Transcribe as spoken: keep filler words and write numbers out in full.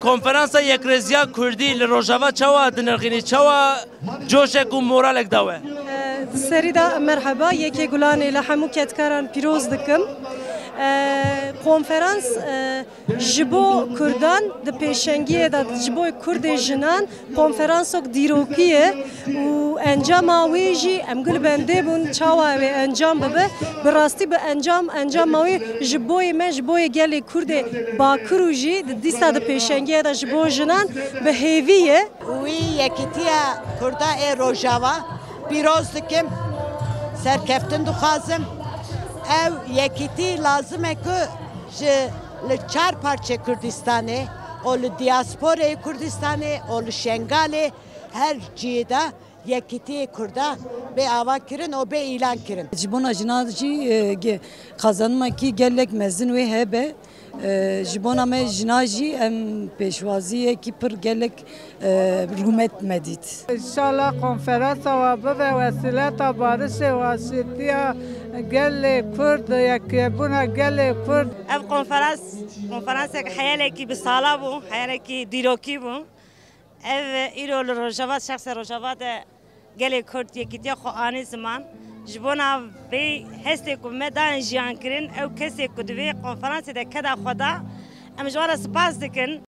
Konferansa Yekrêziya Kurdî li Rojava çawa dinirxînî? Çawa coşek û moralek da we? Di serî de merheba, yekê gulanê li hemû kedkaran pîroz dikim. Konferans ji bo Kurdan di pêşengiyê de ji bo Kurdê jinan konferansok dîrokî ye û encama wê jî em gul bendê bûn çawa wê encam bibe. Bi rastî bi encam, encama wê ji boyê me, ji boyê gelê Kurdê Bakur û jî di dîsa di pêşengiyê de ji bo jinan bi hêvî ye. Wî yekîtiya Kurda ê Rojava pîroz dikim, serkeftin dixwazim. Ev yekîtî lazim e ku ji li çar parçe Kurdistanê û li diasporeyê Kurdistanê û li Şengalê her cihê de yekîtiyê Kurda bê ava kirin û bê îlan kirin. Ji bona jinan jî e, ge- qazanimekî gelek mezin wê hebe. E, ji bona me jina jî em pêşwaziyekî pir gelek e, rûmet me dît. Înşallah konferansa wa bibe wesîleta barişê û aşîtiya gelê Kurd û yekbûna gelê Kurd. Ev konferans, konferansek heyalekî bi sala bû, heyalekî dîrokî bû. Ev îro li Rojava, şexsê Rojava de gelê Kurd yekîtiya xwe anî ziman. Ji bona vê hestê ku me dayên jiyan kirin, ew kesê ku di vê konferansê de keda xwe da, em ji wan re spas dikin.